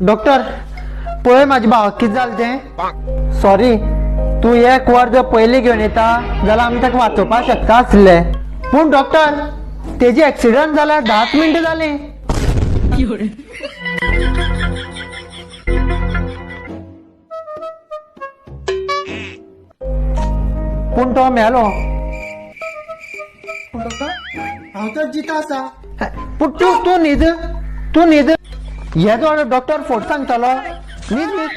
Doctor पळय म्हाजे भावाक कितें जालें तें. सॉरी, तूं एक वर जर पयलीं घेवन येता जाल्यार आमी ताका वाचोवपाक शकता आसले. पूण डॉक्टर तेजी एक्सिडंट जाल्यार 10 मिनटां जालीं. पूण तो मेलो. डॉक्टर हांव तर जिता आसा. पूण तूं तूं न्हीद, तूं न्हीद. हे जो डॉक्टर फोट सांगतालो. न्हीद न्हीद.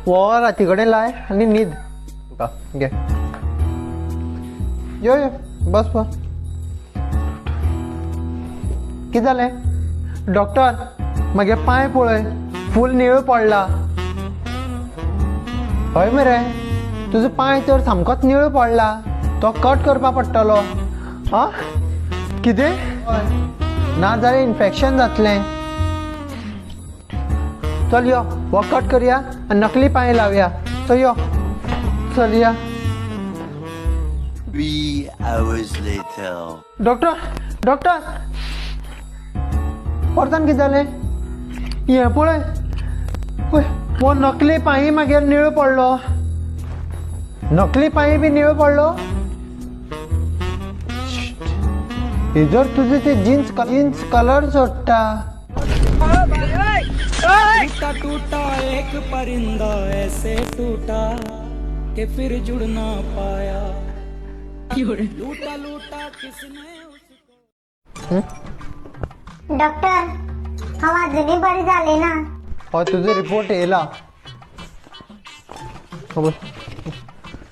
हो राती कडेन लाय आनी न्हीद तुका. घे, यो यो बस बस. कितें जालें डॉक्टर? म्हगे पांय पळय फूल निळो पडला. हय मरे, तुजो पांय तर सामकोच निळो पडला, तो कट करपा पडटलो. आं कितें? ना जाल्यार इन्फेक्शन जातलें. चल यो, हो कट करया आनी नकली पांय लावया. चल यो, चल या. 3 hours later. Doctor doctor परतान कितें जालें? हें पळय, हो नकली पांय मागीर निळो पडलो. नकली पांय बी निळो पडलो. हेजर तुजे ते जीन्स जीन्स कलर सोडटा. टूटा टूटा एक परिंदा ऐसे टूटा कि फिर जुड़ ना पाया. लूटा लूटा किसने उसको. डॉक्टर हांव अजुनूय बरें जालें ना. हय, तुजो रिपोर्ट येयला.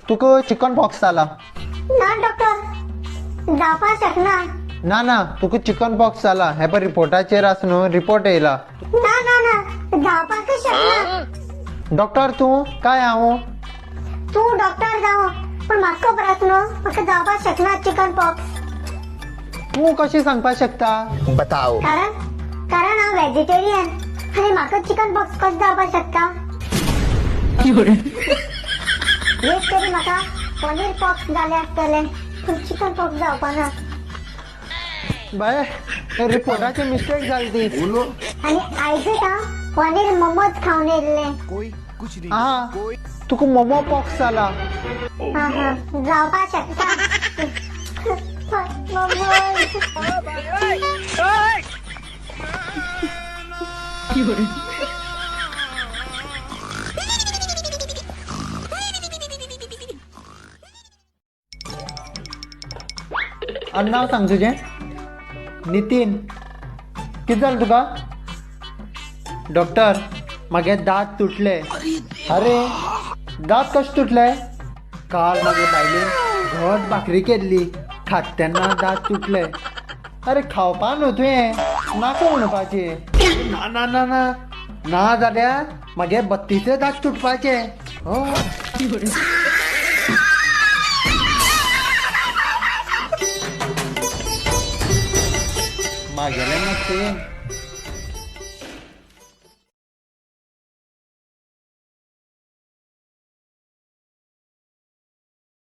तुका चिकन पॉक्स जाला. ना डॉक्टर, जावपाक शकना. ना ना, तुका चिकन पॉक्स जाला. हे पळय रिपोर्टाचेर आसा न्हू, रिपोर्ट येयला. ना ना ना, जावपाकच शकना. डॉक्टर तूं काय हांव? तूं डॉक्टर जावं, पूण म्हाका खबर आसा न्हू, म्हाका जावपाक शकना चिकन पॉक्स. तूं कशें सांगपाक शकता? बताओ. कारण कारण हांव व्हेजिटेरियन आनी म्हाका चिकन पॉक्स कशें जावपाक शकता? एक तरी म्हाका पनीर पॉक्स जालें आसतलें, पूण चिकन पॉक्स जावपाना. बाय, रिपोर्टाची मिस्टेक जाली ती. आनी आयजूच हांव पनीर मोमोज खावन येयल्लें. कोई कुछ नहीं. आं, तुका मोमो पॉक्स जाला. हां हां, जावपाक शकता. मोमोज. आनी नांव सांग तुजें. नितीन. कितें जालें तुका? डॉक्टर म्हागे दांत तुटले. अरे दांत कशे तुटले? काल म्हागे बायलेन घट भाकरी केल्ली, खात तेन्ना दांत तुटले. अरे खावपा न्हू तुवें, नाका म्हणपाचें. ना ना ना ना ना जाल्यार म्हागे 32 दांत तुटपाचे. हय. म्हागेलें मातशें